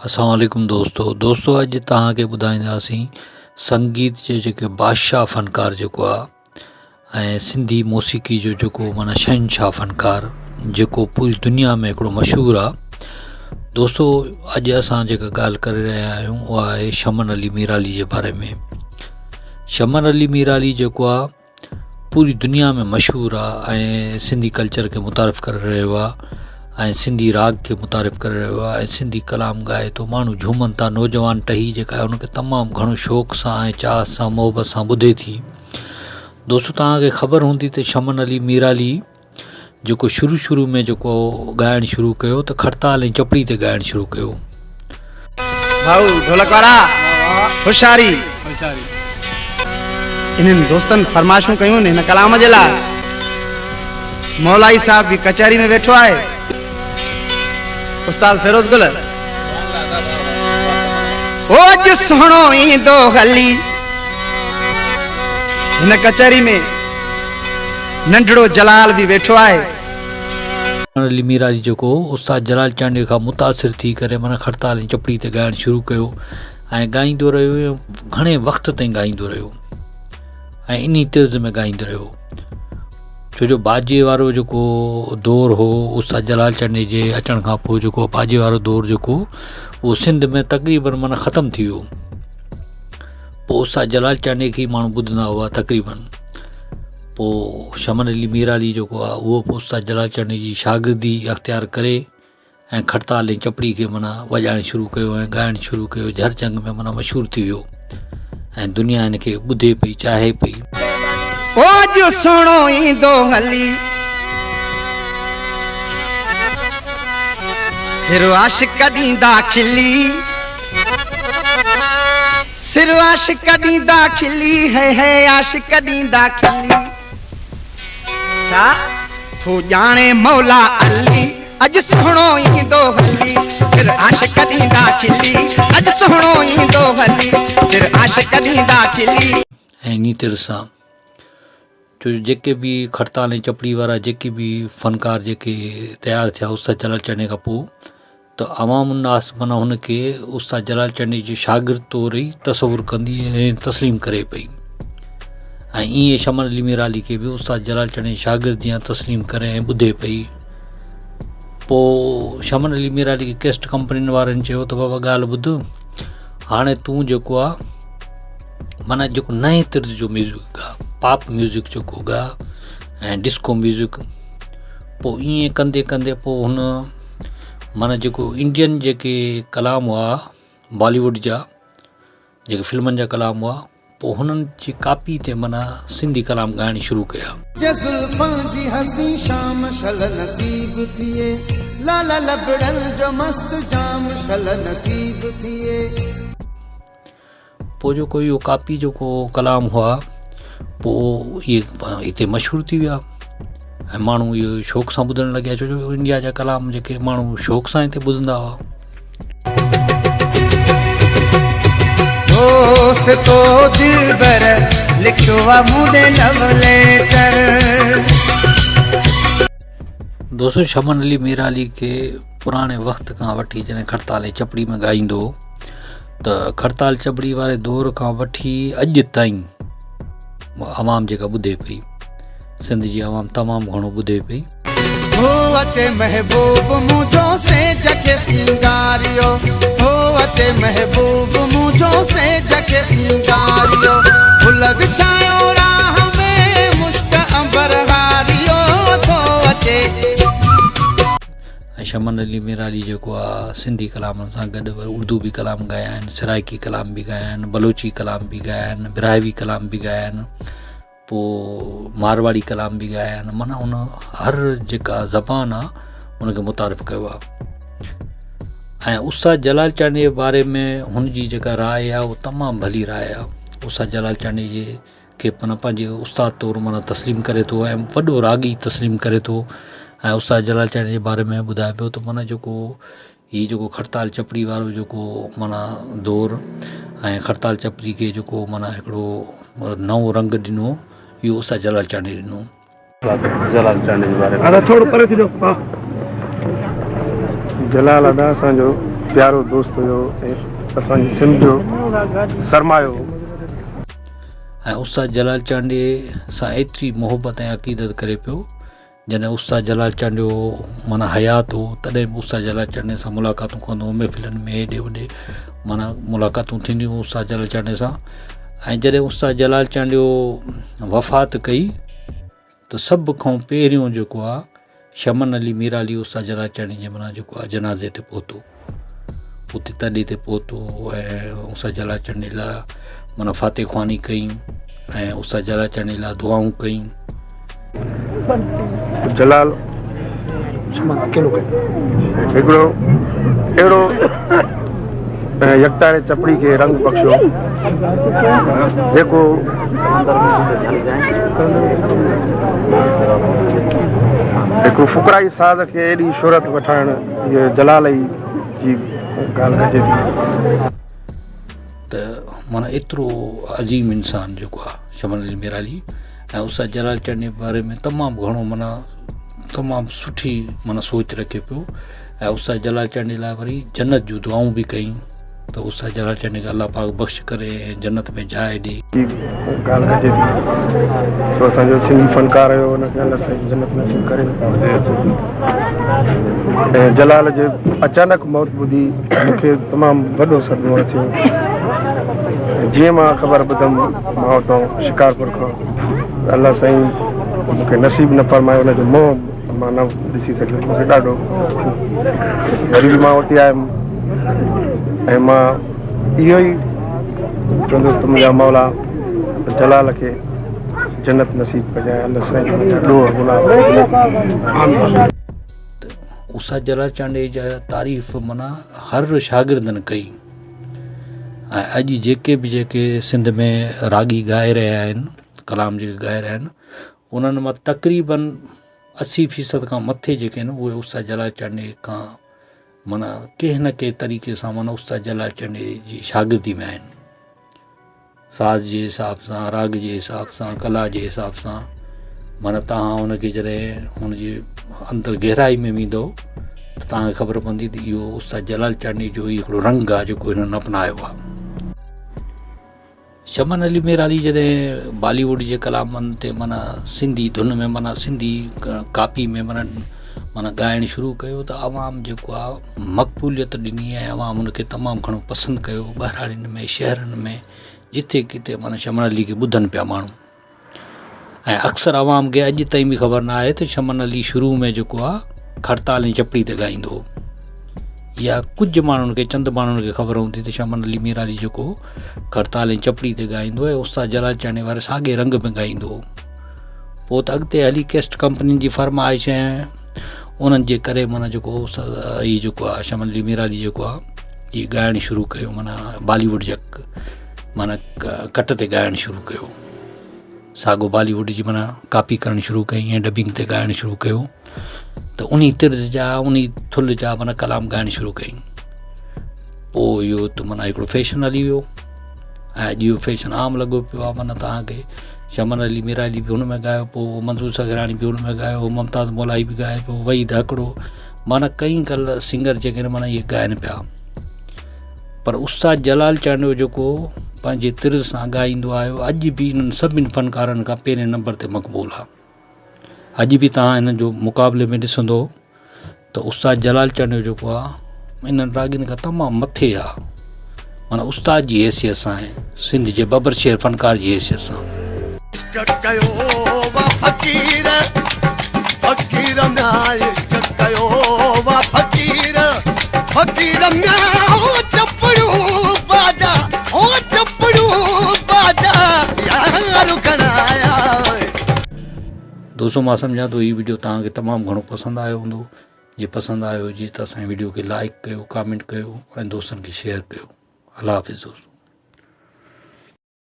اسلام عليڪم دوستو دوستو اڄ توهان کي ٻڌائينداسين سنگيت جي جيڪي بادشاهه فنڪار جيڪو آ ۽ سنڌي موسيقي جو جيڪو معنيٰ شهنشاهه فنڪار جيڪو پوري دنيا ۾ هڪڙو مشهور آ دوستو اڄ اسان جيڪا ڳالهه ڪري رهيا آهيون اها آهي شمن علي ميرالي جي باري ۾ شمن علي ميرالي جيڪو آ پوري دنيا ۾ مشهور آ ۽ سنڌي ڪلچر کي متعارف ڪري رهيو آ ۽ سنڌي راڳ کي متعارف ڪري رهيو آ ۽ سنڌي ڪلام ڳائي ٿو ماڻهو جهومن ٿا نوجوان ٽهي جيڪا آهي ان کي تمام گهڻو شوق سان ۽ چاهه سان محبت سان ٻڌي ٿي دوستو توهان کي خبر هوندي ته شمن علي ميرالي جيڪو شروع شروع ۾ جيڪو ڳائڻ شروع ڪيو ته کڙتال ۽ چپڙي تي ڳائڻ شروع ڪيو. ڀائو ڍولڪ وارا هوشياري انهن دوستن فرمائشون ڪيون هن ڪلام جي لاء مولائي صاحب به ڪچهري ۾ ويٺو آهي استاد فيروز گل او اڄ سهڻو ايندو هلي هن ڪچهري ۾ ننڍڙو جلال به ويٺو آهي. علي ميراجي جيڪو هو استاد جلال چانڊيي کان متاثر ٿي ڪري معنيٰ کڙتال ۽ چپڙي تي ڳائڻ شروع ڪيو ۽ ڳائيندو رهيو ۽ گهڻي وقت تائين ڳائيندو رهيو ۽ انهي طرز ۾ ڳائيندو رهيو ڇو جو باجي وارو جيڪو دور هو استاد جلال چانڊيي جي اچڻ کان پوء جيڪو باجي وارو دور جيڪو اهو سنڌ ۾ تقريبن معنيٰ ختم ٿي ويو پوء استاد جلال چانڊيي کي ئي ماڻهو ٻڌندا هئا تقريبن پوء شمن علي ميرالي جيڪو آهي اهو به استاد جلال چانڊيي جي شاگردي اختيار ڪري ۽ کڙتال ۽ چپڙي کي معنيٰ وڄائڻ شروع ڪيو ۽ ڳائڻ شروع ڪيو جھر جھنگ ۾ معنيٰ مشهور ٿي ويو ۽ دنيا هن کي ٻڌي پئي چاهي پئي. او اڄ سهڻو ايندو هلي سر عاشق ڏيندا کلي. سر عاشق ڏيندا کلي هي هي عاشق ڏيندا کلي. ڇا ٿو ڄاڻي مولا علي اڄ سهڻو ايندو هلي سر عاشق ڏيندا کلي اڄ سهڻو ايندو هلي سر عاشق ڏيندا کلي. ۽ انهي طرح سان ڇو جو جيڪي به کڙتال ۽ چپڙي وارا جيڪي به فنڪار جيڪي تيار ٿيا استاد جلال چانڊيي کان پوء ته عوام الناس معنيٰ هن کي استاد جلال چانڊيي جي شاگرد طور ئي تصور ڪندي ۽ تسليم ڪري پئي ۽ ائين شمن علي ميرالي کي به استاد جلال چانڊيي جي شاگرد جيان تسليم ڪري ۽ ٻڌي پئي پوء شمن علي ميرالي کي ڪيسٽ ڪمپنين وارن چيو ته بابا ڳالهه ٻڌ هاڻي تون جيڪو آ معنيٰ جيڪو نئين طرز جو ميوزڪ ڳاء پاپ ميوزڪ جيڪو ڳاء ۽ ڊسڪو ميوزڪ پوء ائين ڪندي ڪندي پوء هن معنيٰ جيڪو انڊين جيڪي ڪلام هئا بالي ووڊ جا جيڪي فلمن جا ڪلام هئا پوء هنن جي ڪاپي تي معنيٰ سنڌي ڪلام ڳائڻ شروع ڪيا. جي زلفن جي حسين شام شل نصيب ٿئي لال لبڙن جو مست جام شل نصيب ٿئي. پوء جيڪو اهو ڪاپي جيڪو ڪلام هئا پوء اهي هتي مشهور ٿي ويا ۽ ماڻهو اهو شوق سان ٻڌڻ لڳيا ڇو جو انڊيا جا ڪلام جيڪي ماڻهو شوق سان هتي ٻڌندا هئا. دوستو دلبر لکيو آ مون ڏي لو ليٽر. دوستو شمن علي ميرالي کي پراڻي وقت کان وٺي جڏهن کڙتال ۽ چپڙي ۾ ڳائيندو هو ته کڙتال چپڙي واري دور کان وٺي اڄ تائين عوام جيڪا ٻڌي پئي سنڌ جي عوام تمام گهڻو ٻڌي پئي. هو اچي محبوب منهنجو سيج کي سينگاريو هو اچي محبوب منهنجو سيج کي سينگاريو گل وڇايو راهه ۾ مشڪ عنبر هاريو ٿو اچي. ۽ شمن علي ميرالي جيڪو آ سنڌي ڪلامن سان گڏ وري اردو به ڪلام ڳايا آهن سرائڪي ڪلام به ڳايا آهن بلوچي ڪلام به ڳايا آهن براهوي ڪلام به ڳايا آهن پوء مارواڙي ڪلام به ڳايا آهن معنيٰ ان هر جيڪا زبان آ ان کي متعارف ڪيو آ ۽ استاد جلال چانڊيي جي باري ۾ هن جي جيڪا راء آ اها تمام ڀلي راء آ استاد جلال چانڊيي جي کي معنيٰ پنهنجي استاد طور معنيٰ تسليم ڪري ٿو ۽ وڏو راڳي تسليم ڪري ٿو ۽ استاد جلال چانڊيي جي باري ۾ ٻڌائي پيو ته معنيٰ جيڪو هي جيڪو کڙتال چپڙي وارو جيڪو معنيٰ دور ۽ کڙتال چپڙي کي جيڪو معنيٰ هڪڙو نئون رنگ ڏنو اهو استاد جلال چانڊيي ڏنو. جلال چانڊيي جي باري ۾. ادا ٿورو پري ٿي ويو ها. جلال ادا اسان جو پيارو دوست هيو ۽ اسان جي سنڌ جو سرمايو هو. ۽ استاد جلال چانڊيي سان ايتري محبت ۽ عقيدت ڪري پيو جڏهن استاد جلال چانڊيو معنيٰ حيات هو تڏهن به استاد جلال چانڊيي سان ملاقاتون ڪندو هو محفلن ۾ هيڏي هوڏي معنيٰ ملاقاتون ٿينديون هيون استاد جلال چانڊيي سان ۽ جڏهن استاد جلال چانڊيو وفات ڪئي ته سڀ کان پهريون جيڪو آ شمن علي ميرالي استاد جلال چانڊيي جي معنيٰ جيڪو آ جنازي تي پهتو اتي تڏي تي پهتو ۽ استاد جلال چانڊيي لاء معنيٰ فاتح خواني ڪئي ۽ استاد جلال چانڊيي لاء دعائون ڪيون. جلال هڪڙو اهڙو يڪتاري چپڙي کي رنگ بخشيو جيڪو هڪ فقرائي ساز کي ايڏي شهرت وٺائڻ اهو جلال ئي جي ڳالهه ڪجي ٿي. ته معنيٰ ايترو عظيم انسان جيڪو آهي شمن علي ميرالي ۽ استاد جلال چانڊيي باري ۾ تمام گهڻو معنيٰ تمام سٺي معنيٰ سوچ رکي پيو ۽ استاد جلال چانڊيي لاء وري جنت جون دعائون به ڪيون ته استاد جلال چانڊيي کي الله پاڪ بخش ڪري ۽ جنت ۾ جاء ڏي. جي ڳالهه ڪجي ٿي سو اسان جو سنڌي فنڪار هيو ان کي الله سائين جنت نصيب ڪري ۽ جلال جي اچانڪ موت ٻڌي مون کي تمام وڏو صدمو رسيو جيئن مان خبر ٻڌم مان اتان شڪارپور کان الله سائين مون کي نصيب نه فرمايو ان جو منهن مان نه ڏسي سگهيس مون کي ڏاڍو ٿيو وري به مان اتي آيم ۽ مان اهو ئي چوندس ته منهنجا مولا جلال کي جنت نصيب ڪجانء الله سائين منهنجا ڏوهه گناهه آمين. ته استاد جلال چانڊيي جا تعريف معنيٰ هر شاگردن ڪئي ۽ اڄ جيڪي به جيڪي سنڌ ۾ راڳي ڳائي رهيا آهن ڪلام جيڪي ڳائي رهيا آهن انهن مان تقريبن 80% کان مٿي جيڪي آهن اهي استاد جلال چانڊيي کان معنيٰ ڪنهن نه ڪنهن طريقي سان معنيٰ استاد جلال چانڊيي جي شاگردي ۾ آهن ساز جي حساب سان راڳ جي حساب سان ڪلا جي حساب سان معنيٰ تهان ان کي جڏهن هن جي اندر گهرائي ۾ ويندو ته تهان کي خبر پوندي ته اهو استاد جلال چانڊيي جو ئي هڪڙو رنگ آهي جيڪو هنن اپنايو آهي شمن علي ميرالي جڏهن بالي ووڊ جي ڪلامن تي معنيٰ سنڌي ڌن ۾ معنيٰ سنڌي ڪاپي ۾ معنيٰ معنيٰ ڳائڻ شروع ڪيو ته عوام جيڪو آهي مقبوليت ڏني ۽ عوام ان کي تمام گهڻو پسند ڪيو ٻهراڙين ۾ شهرن ۾ جتي ڪٿي معنيٰ شمن علي کي ٻڌن پيا ماڻهو ۽ اڪثر عوام کي اڄ تائين به خبر نه آهي ته شمن علي شروع ۾ جيڪو آ کڙتال ۽ چپڙي تي ڳائيندو هو يا ڪجهه ماڻهن کي چند ماڻهن کي خبر هوندي ته شمن علي ميرالي جيڪو کڙتال ۽ چپڙي تي ڳائيندو ۽ استاد جلال چانڊيي واري ساڳي رنگ ۾ ڳائيندو هو پوء ته اڳتي هلي ڪيسٽ ڪمپنين جي فرمائش ۽ انهن جي ڪري معنيٰ جيڪو هي جيڪو آ شمن علي ميرالي جيڪو آ هي ڳائڻ شروع ڪيو معنيٰ بالي ووڊ جا معنيٰ ڪٽ تي ڳائڻ شروع ڪيو ساڳو بالي ووڊ جي معنيٰ ڪاپي ڪرڻ شروع ڪئي ۽ ڊبنگ تي ڳائڻ شروع ڪيو ته انهي طرز جا انهي ٿل جا معنيٰ ڪلام ڳائڻ شروع ڪئي پوء اهو ته معنيٰ هڪڙو فيشن هلي ويو ۽ اڄ اهو فيشن عام لڳو پيو آهي معنيٰ توهانکي شمن علي ميرالي به هن ۾ ڳايو پوء منظور سگراڻي به هن ۾ ڳايو ممتاز مولائي به ڳائي پيو وحيد هڪڙو معنيٰ ڪئي ڪل سنگر جيڪي آهن معنيٰ اهي ڳائن پيا پر استاد جلال چانڊيو جيڪو پنهنجي طرز سان ڳائيندو آيو اڄ به انهن سڀني فنڪارن کان پهرين نمبر تي مقبول آ. اڄ به توهان هن جو مقابلي ۾ ڏسندو ته استاد جلال چانڊيو جيڪو آ انهن راڳين کان تمام مٿي آ معنيٰ استاد جي حيثيت سان آهي سنڌ جي ببر شير فنڪار جي حيثيت سان. عشق ڪيو وا فقير فقير ميان عشق ڪيو وا فقير فقير ميان او چپڙيون باجا او چپڙيون باجا يار کڻايا. دوستو مان سمجهان ٿو هي وڊيو توهان کي تمام گهڻو پسند آيو هوندو جي پسند آيو هجي ته اسان جي وڊيو کي لائڪ ڪيو ڪامينٽ ڪيو ۽ دوستن کي شيئر ڪيو الله حافظ دوستو.